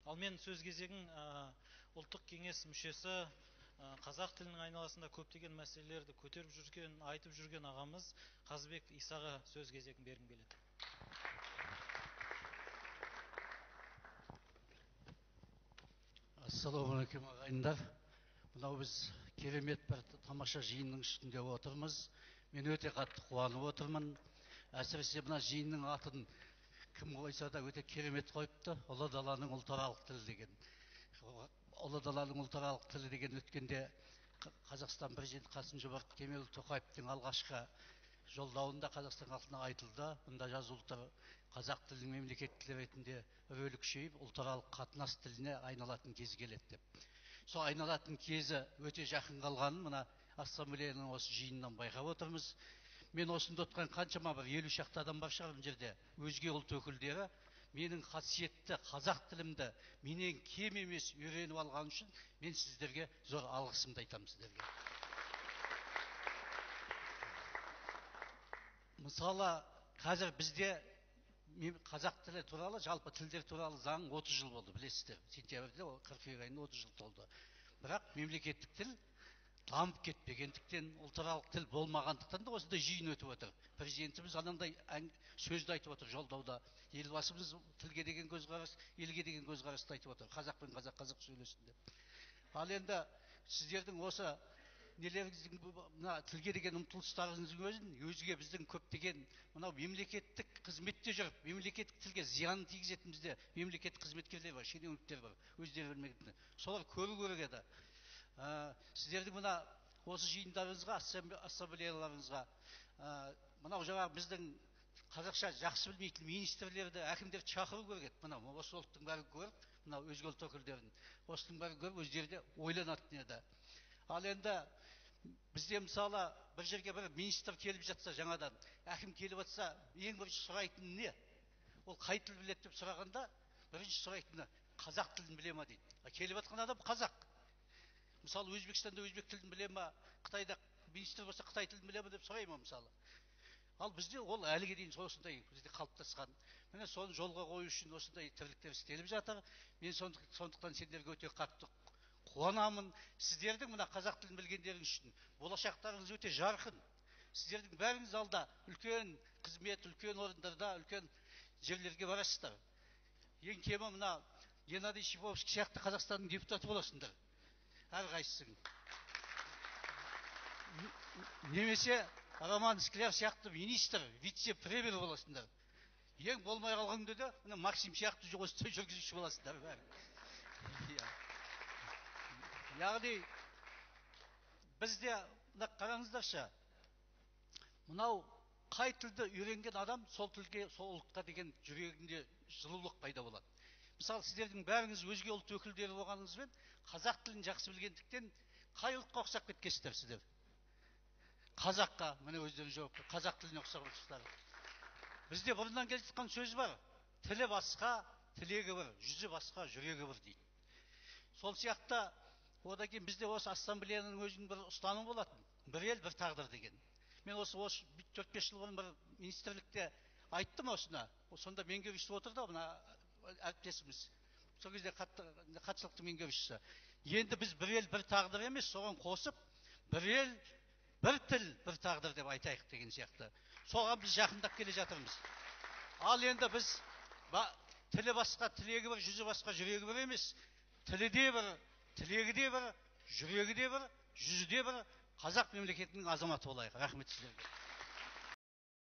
Ал мен сөз кезегін ұлттық кеңес мүшесі, қазақ тілінің айналасында көптеген мәселелерді көтеріп жүрген, айтып жүрген ағамыз Қазыбек Исаға сөз кезегін бергім келеді. Ассалаумағалейкум ағайындар. Мынау біз керемет бір тамаша жиынның үстінде отырмыз. Мен өте қатты қуанып отырмын. Әсіресе мына жиынның атын кім қойса да өте керемет қойыпты. Ұлы даланың ұлтаралық тілі деген. Ұлы даланың ұлтаралық тілі деген өткенде Қазақстан президенті Қасым-Жомарт Кемелұлы Тоқаевтың алғашқы жолдауында Қазақстан халқына айтылды. Мұнда жазулы тұр, қазақ тілінің мемлекеттік тілі ретінде рөлі күшейіп, ұлтаралық қатынас тіліне айналатын кез келеді деп. Сол айналатын кезі өте жақын қалғанын мына ассамблеяның осы жиынынан байқап отырмыз. Мен осында отырған қаншама бір 50 шақты адам бар шығар мына жерде, өзге ұлт өкілдері менің қасиетті қазақ тілімді менен кем емес үйреніп алған үшін мен сіздерге зор алғысымды айтамын сіздерге. Мысалы, қазір бізде қазақ тілі туралы, жалпы тілдер туралы заң 30 жыл болды, білесіздер. Сентябрьде, қыркүйек айында 30 жыл толды. Бірақ мемлекеттік тіл дамып кетпегендіктен, ұлтаралық тіл болмағандықтан да осындай жиын өтіп отыр. Президентіміз анандай сөзді айтып отыр жолдауда. Елбасымыз тілге деген көзқарас, елге деген көзқарасты айтып отыр. Қазақ пен қазақ қазақ сөйлесін деп. Ал енді сіздердің осы нелеріңіздің, мына тілге деген ұмтылыстарыңыздың өзін өзге біздің көптеген мынау мемлекеттік қызметте жүріп, мемлекеттік тілге зиянын тигізетін бізде мемлекеттік қызметкерлер бар, шенеуніктер бар, өздері білмеген. Солар көру керек еді. Сіздердің мына осы жиындарыңызға, ассамблеяларыңызға, мынау жаңағы біздің қазақша жақсы білмейтін министрлерді, әкімдерді шақыру керек еді. Мынау осы ұлттың бәрін көріп, мынау өзге ұлт өкілдерін, осының бәрін көріп, өздері де ойланатын еді. Ал енді бізде мысалы бір жерге бір министр келіп жатса, жаңадан әкім келіп жатса, ең бірінші сұрайтыны не? Ол қай тіл біледі деп сұрағанда, бірінші сұрайтыны қазақ тілін біле ма дейді. Келіп жатқан адам қазақ. Мысалы, Өзбекстанда өзбек тілін біле ма, Қытайда министр болса қытай тілін біле ма деп сұрай ма мысалы. Ал бізде ол әліге дейін осындай бізде қалыптасқан. Міне соны жолға қою үшін осындай тірліктер істеліп жатыр. Мен сондықтан сендерге өте қатты қуанамын. Сіздердің мына қазақ тілін білгендеріңіз үшін болашақтарыңыз өте жарқын. Сіздердің бәріңіз алда үлкен қызмет, үлкен орындарда, үлкен жерлерге барасыздар. Ең кемі мына Геннадий Шиповский сияқты Қазақстанның депутаты боласыңдар. Әрқайсысың. Немесе Роман Скляр сияқты министр, вице-премьер боласыңдар. Ең болмай қалған күнде де мына Максим сияқты осындай жүргізуші боласыңдар бәрі. Яғни бізде мына қараңыздаршы, мынау қай тілді үйренген адам сол тілге, сол ұлтқа деген жүрегінде жылулық пайда болады. Мысалы, сіздердің бәріңіз өзге ұлт өкілдері болғаныңызбен қазақ тілін жақсы білгендіктен қай ұлтқа ұқсап кеткенсіздер сіздер? Қазаққа, міне өздеріңіз жауап, қазақ тіліне ұқсап отырсыздар. Бізде бұрыннан келе жатқан сөз бар. Тілі басқа, тілегі бір, жүзі басқа, жүрегі бір дейді. Сол сияқты одан кейін бізде осы ассамблеяның өзінің бір ұстанымы болатын. Бір ел, бір тағдыр деген. Мен осы 4-5 жыл бұрын бір министрлікте айттым осыны. Сонда меңгерушісі отырды мына әріптесіміз. Сол кезде хатшылықтың меңгерушісі. Енді біз бір ел, бір тағдыр емес, соған қосып бір ел, бір тіл, бір тағдыр деп айтайық деген сияқты. Соған біз жақындап келе жатырмыз. Ал енді біз тілі басқа, тілегі бір, жүзі басқа, жүрегі бір емес, тілі де бір, тілегі де бір, жүрегі де бір, жүзі де бір қазақ мемлекетінің азаматы болайық. Рахмет сіздерге.